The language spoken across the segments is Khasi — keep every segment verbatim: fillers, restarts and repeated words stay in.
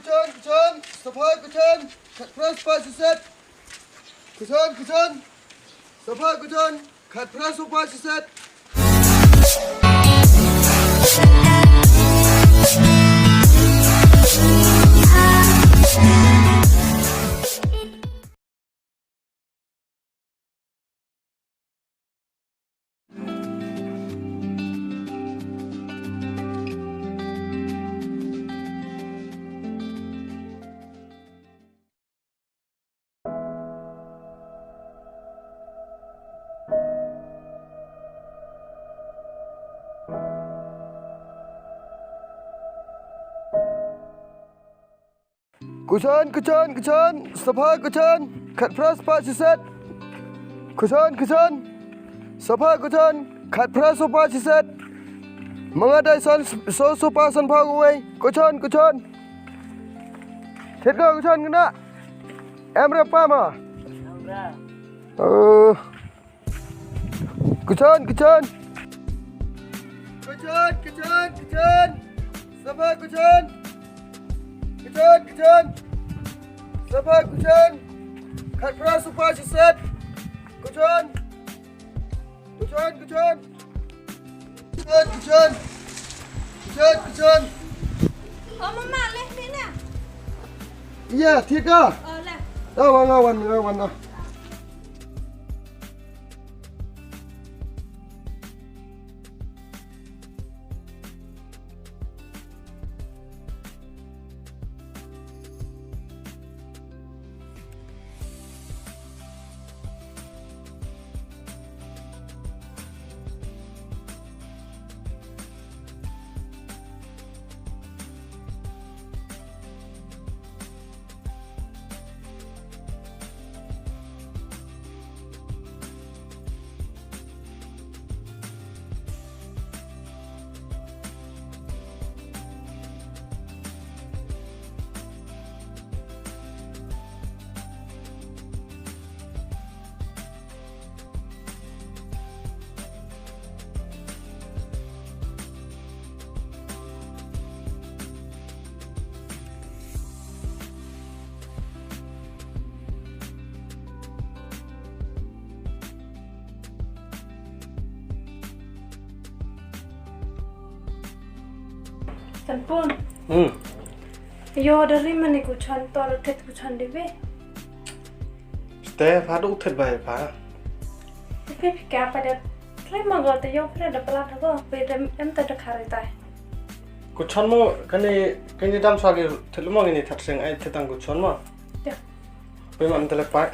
Kychon, kychon, stop, kychon, khatphra, spah, shiset. Kychon, kychon, stop, kychon, khatphra, spah, shiset. Kychon, kychon, kychon, stop, kychon, khatphra, spah, shiset. Kychon, kychon, stop, kychon, khatphra, spah, shiset. Manga, dai, san, saw, spah, sanphew, kawei. Kychon, kychon. Thied ko, kychon kane. Em re pa ma. Oh. Kychon, kychon. Kychon, kychon, kychon. Stop, kychon. Kychon, kychon. Stop, kychon. Khatphra, spah, shiset. Kychon. Kychon, kychon. Kychon, kychon. Kychon, kychon. Oh, mama, leh ni na. Iya, thied ko. Oh, leh. Oh, nga wan, nga wan, oh. Tanpun. Hmm. Yo, da ri mane kychon, to lo thied kychon de be. Te pha du thied bai pha. Te phi phi ka pa de. Try ma go te yo pre da pla da go. Pe de em te da khare tai. Kychon mo kane, kane dam sa ge thied mo kane that seng ai thied tang kychon mo. Ya. Pe man te le pa.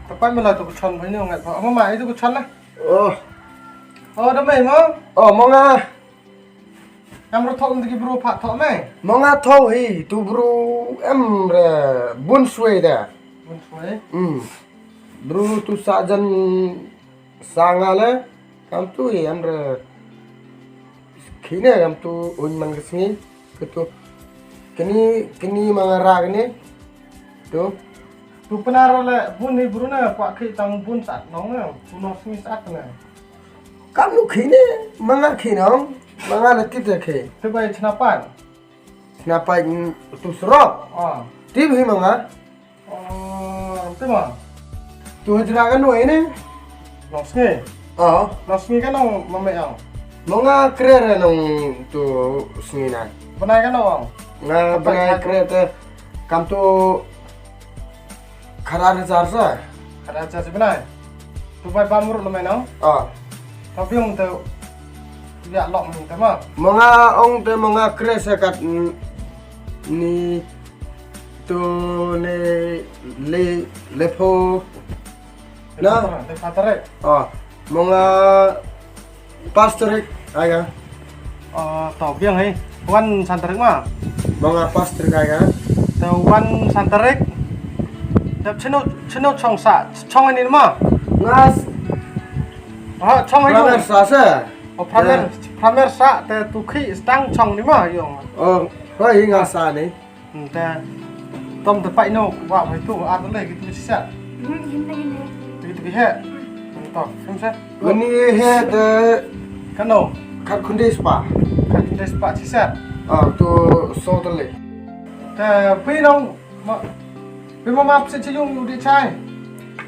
Te pa me la tu kychon mo ni ngat pa. Mo ma ai tu kychon na. Oh. Oh, da mai mo. Oh, mo nga. Em ro thok ngi bru pha thok me. Mo nga thok hi tu bru em re bun swe da. Bun swe. Hmm. Bru tu sa jan sa nga le kam tu hi em re khine kam tu un man ka sngi. Ka tu kini kini ma nga ra kini. Tu. Tu pynara le bun hi bru na kwa khi tang bun sat nong na. Tu nong sngi sat na. Kam nu khi ne, ma nga khi nong, ma nga la tip da khi. Te bai chna pan. Chna pan tu srok. Ah. Tip hi ma nga. Oh, te ma. Tu hajra kan wai ne. Nong sngi. Oh. Nong sngi kan nong ma me ang. Ma nga kre re nong tu sngi na. Bnai kan nong. Nga bnai kre te kam tu Khatar hajar sa. Khatar hajar sa bnai. Tu bai bam ruh lemai nau. Ah. Tapi ong te ya lok mung te ma. Ma nga ong te ma nga kre sa kat n-, ni tu ne le, le pho. Na? Le pho tarik. Ah. Ma nga Pas tarik ai ka. Ah, to biang hi. Wan san tarik ma. Ma nga pas tarik ai ka. To wan san tarik. Dap chino chino chong sa chong ni ma. Ngas. Ah, chong ni. Pramer sa sa. Oh, pramer, pramer sa te tu khi stang chong ni ma yong. Oh, hoi nga sa ni. Hmm, te tom te pai no wa pai tu a to le ki tu sisa. Hmm, hin te hin te. Tu tu he. Hmm, to, kum se. Mani he te Kano? Khat khyndai spah. Khat khyndai spah shi set. Ah, to saw tylli. Te phi nong ma, phi ma map se chi yung u di chai.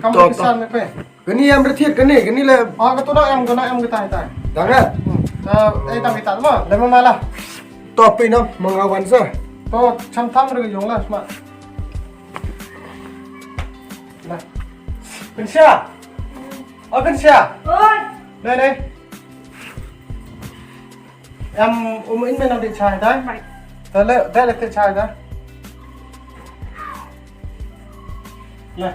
Kam To, phi to. san me pe. Kani em re thied kani, kani le. Ah, ka tu na em, ka na em ka tai tai. Dang eh? Hmm. Eh, eh, tam kita ma. Le ma ma la. To phi nong, ma nga wan sa. To cham tham re yung la sma. La. Kynsia. Oh, Kynsia. Oi. Nai, nai. Em, um, in men di chai da. Mai. Da le, da le te chai da. Na.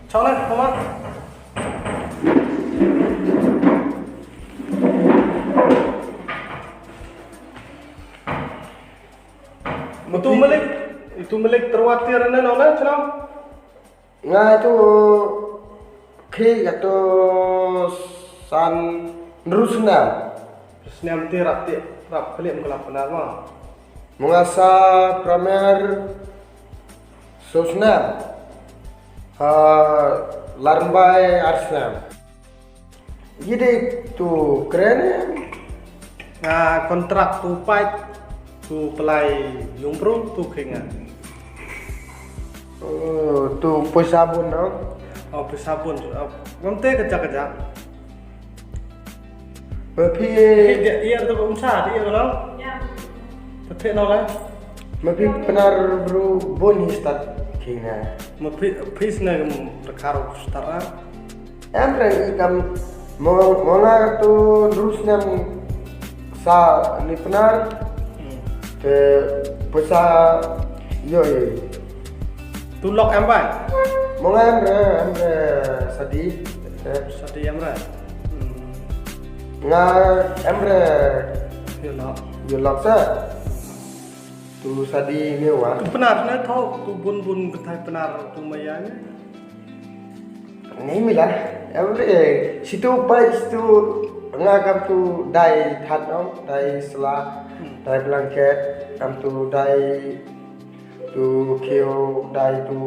Chau na, mama. Mutu malik, itu malik terwatir na nona, chau. Nga tu khi ya tu san rusna. Snem ti rap ti rap klik mengkelap benar ma. Mengasa pramer sosna. Ha, larbai arsna. Yidi tu kren. Nga kontrak tu pait tu pelai yung bru tu kringa. Oh, tu poisa bun no? Oh, poisa bun. Oh, ngamte kejak kejak. Mapi. Iya tu umsa, iya lo. Ya. Tapi no lah. Mapi penar bru bun hi start kina. Mapi pis na rekar start ah. Em re i kam mo mo nga tu rus nem sa ni penar. Hmm. Te pesa yo i. Tu lok em bai. Mo nga em re em re sadi. Te sadi em re. Hmm. Nga em re. Yo lok. Yo lok sa. Tu sadi ni wa. Tu penar ne thok tu bun bun ketai penar tu maya ni. Ni mila, em re, situ pai situ nga kam tu dai that no, dai sla, dai blanket, kam tu dai tu kio, dai tu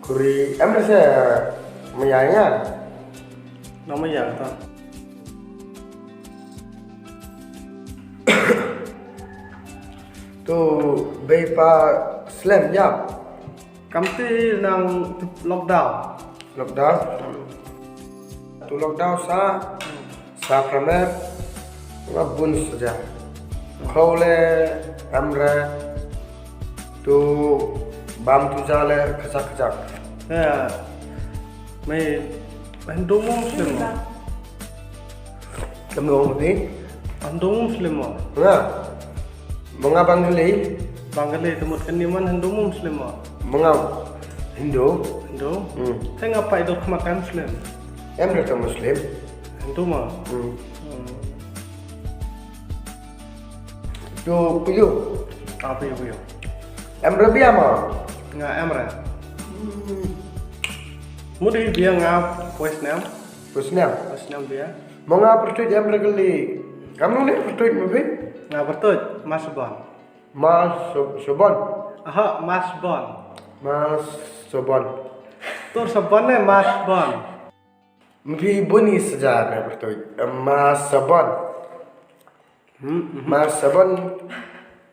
kuri, em re se maya nga. Nama ya ta? Tu bei pa slem ya. Kam ti nang lockdown. Lockdown. Tu lockdown sa sa pramer nga bun saja. Khole amra tu bam tu jale kachak kachak. Ya. Mai Hindu mo Muslim mo? Kamu ni? Hindu mo Muslim mo? Nga. Manga Bengali. Bengali temut kan ni man Hindu mo Muslim mo? Manga Hindu. Hindu? Hmm. Te nga pai dok makan Muslim. Em rata Muslim. Hindu mo? Hmm. Hmm. Tu puyu. Ah, puyu, puyu. Em re bia mo? Nga em re. Hmm. Mudi bia nga poi snem. Poi snem? Poi snem bia. Mo nga pertuit em re kali. Kamu ni pertuit mo bi? Nga pertuit, mas bon. Mas so-, sobon. Aha, mas bon. Mas sobon. Tur sobon ne mas bon. Mpi buni saja ne pertuit. Mas sobon. Hmm, mhm. Mas sobon.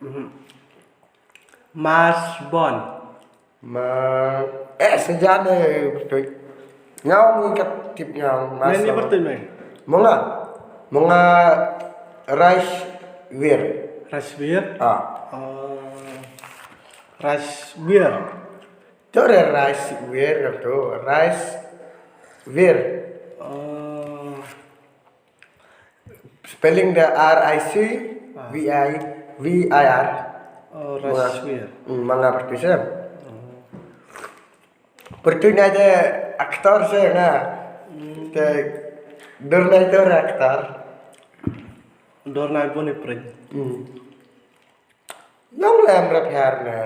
Mhm. Mas bon. Ma, eh, saja ne pertuit. Ngau ngi kat tip ngau mas. Men ni sobon. Pertuit men. Mo nga. Mo nga rice wir. Rice wir? Ah. Oh. Rice wir. Tu re rice wir tu. Rice wir. Oh. Spelling de R I C V I V I R. Oh, Rasvir. Hmm, manga pertuit se. Oh. Pertuit na de aktor se na. Hmm. Te dur na itu aktor. Dur na buni pring. Hmm. Nong le em rap her ne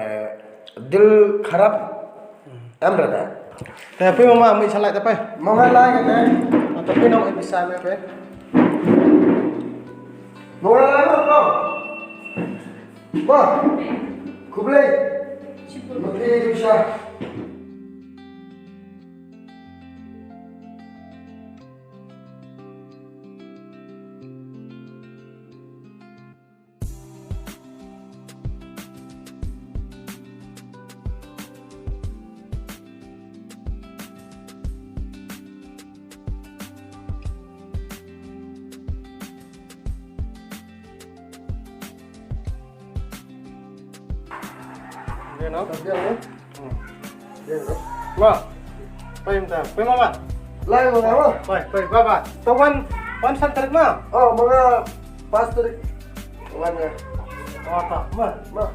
dil kharap em rap da. Te phi mama mi salai te phi. Mama lai ne. Te phi nong em salai me phi. Bah, khublei. Mati Rusha. Dia no? Dia no? Hmm. Dia no? Wah. Pai mynta. Pai mama. Lai mama. Pai, pai, baba. To wan, wan san tarik ma? Oh, manga pas tarik. Wan ya. Oh, ta. Ma. Ma.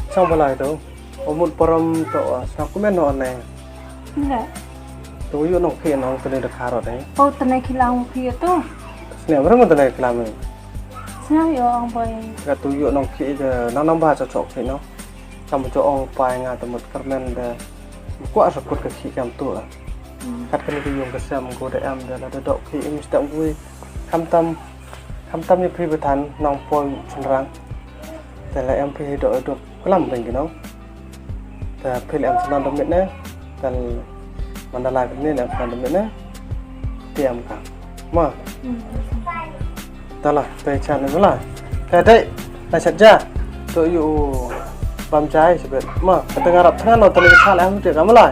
Chang balai to. Omut param to, ah, sa kumen no ne. Nda. To yu nong khi nong tene de kharot eh. Oh, tene khi lang khi to. Sne, berapa tene khi lang eh? Sne yo ang boy. Ka to yu nong khi de, nang nang ba cho cho khi no. Chang cho ong pai nga to mut kermen de. Kwa sa kut ka khi kam to. Hmm. Kat kani ki yung ka sem ko de em de la de dok khi im stem gui. Kam tam, kam tam ni phi betan nong poi chunrang. Te la em phi dok dok klam beng ki nong. Te phi la em chunrang dok mit ne. Te mandala ni la em chunrang dok mit ne. Te em ka. Ma. Hmm. Te la, te chan ni la. Te dei, la chat ja. To yu bam jai sebet. Ma, ka tengah rap tengah no te la chat em te ka ma la.